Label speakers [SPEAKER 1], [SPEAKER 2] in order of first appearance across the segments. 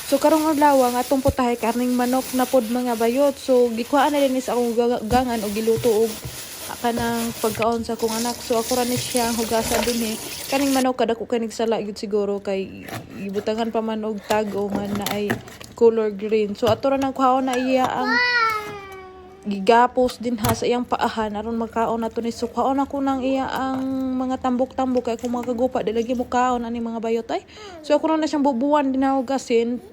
[SPEAKER 1] So karong adlaw, ang atong putahe karning manok na pod, mga bayot. So gikuhaan na din sa akong ugangan og giluto og kanang pagkaon sa akong anak. So ako ra ni siya ang hugasan dinhi. Kaning manok, kadako kay nagsala gyud siguro kay gibutangan pa man og tago nga naay color green. So ato ra nang kuhaon na iya ang gigapos din ha sa iyang paahan aron makaon nato ni. So kuhaon ako nang iya ang mga tambok-tambok kay kung makagupa, di lagi mo kaon ani, mga bayot ay. So ako na siyang bubuan din ha og asin.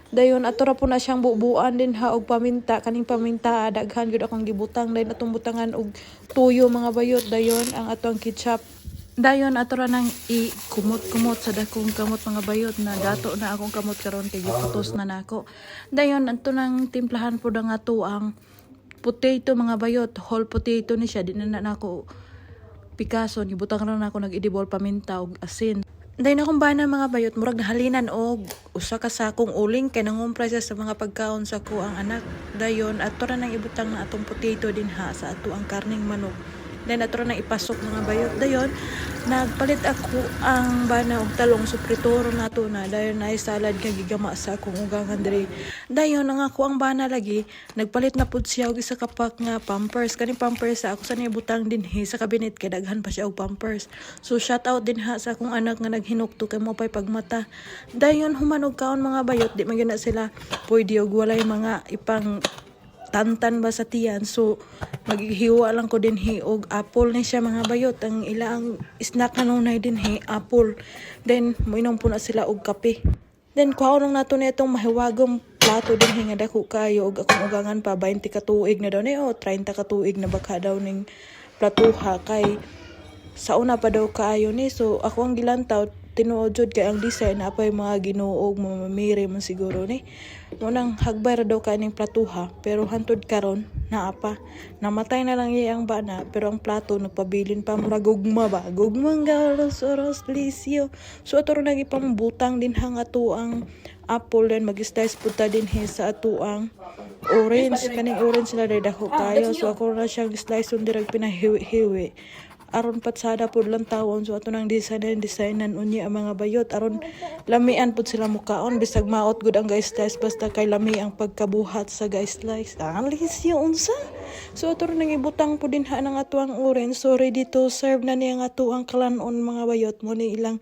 [SPEAKER 1] Dayon ato ra po na siyang bubuan din ha og paminta. Kaning paminta, daghan gyud akong gibutang. Dayon atong butangan og tuyo, mga bayot. Dayon ang atong ketchup. Dayon ato ra nang i-kumot-kumot sa dakong kamot, mga bayot, na dato na akong kamot karon kay giputos na nako. Dayon ato nang timplahan pud ang ato ang potato, mga bayot. Whole potato ni siya, di na na nako pikason, gibutang ra nako nag-edible paminta og asin. Dayon akong bana, mga bayot, murag nahalinan og usa ka sakong uling kay nangumpra siya sa mga pagkaon sa ko ang anak. Dayon ato ra nang ibutang na atong potato din ha sa ato ang karning manok. Then ato ra nang ipasok, mga bayot. Dayon nagpalit ako ang bana og talong, so prituro nato na. Dayon ay salad nga gigama sa akong ugangan diri. Dayon ang ako ang bana lagi nagpalit na pud siya og isa ka pack nga Pampers. Kaning Pampers sa ako sa niya butang dinhi sa cabinet kay daghan pa siya og Pampers. So shout out din ha sa akong anak nga naghinukto kay mo pay pagmata. Dayon human og kaon, mga bayot, di man gyud na sila pwede og walay mga ipang tantan ba sa tiyan. So, maghiwa lang ko dinhi og apple ni siya, mga bayot. Ang ila ang snack kanunay dinhi, apple. Then, moinom po na sila og kape. Then, kuhaon lang nato na itong mahiwagong plato dinhi nga dako kayo og akong ugangan pa 20 ka tuig na daw ni o 30 ka tuig na baka daw ning platuha kay sa una pa daw kaayo ni. So ako ang gilantaw, tinuod jud kay ang design napay mga Ginoo ug Mama Mary man siguro ni. Mo nang hagbay ra daw kaning platuha, pero hantod karon naa pa. Namatay na lang iya ang bana, pero ang plato nagpabilin pa, murag gugma ba, gugmang garos oros lisyo. So ato ra nagipambutang din hang ato ang apple, then mag-slice pud ta dinhi sa ato ang orange. Kaning orange na dako kayo, so ako na siyang slice on dirag pinahiwi-hiwi aron patsada pud lang tawon. So ato nang design designan unya ang mga bayot aron lamian pud sila mukaon, bisag maot gud ang ga-slice, basta kay lami ang pagkabuhat sa ga-slice. Ah, lisyo unsa. So ato nang ibutang pud dinha ng ato ang orange. So ready to serve na niya ang ato ang kalanon, mga bayot. Mo ni ilang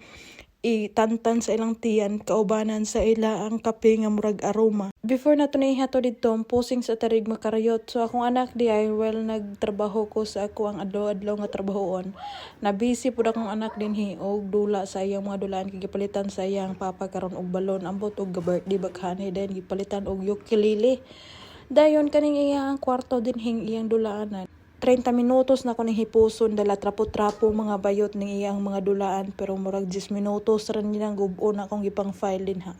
[SPEAKER 1] itantan sa ilang tiyan kaubanan sa ila ang kape nga murag aroma. Before na to naihato didto, posing sa tarig makarayot. So akong anak di ay, well, nagtrabaho ko sa ako ang adlaw-adlaw nga trabahoon. Na busy pud akong anak dinhi og dula sa iyang mga dulaan kay gipalitan sa iyang papa karon og balon, ambot og ga-birthday baghani, then gipalitan og ukulele. Dayon kaning iya ang kwarto dinhing iyang dulaanan. 30 minutos na ko ning hipuson, dala trapo-trapo, mga bayot, ning iyang mga dulaan, pero murag 10 minutos ra nilang gub-on akong gipang file din ha.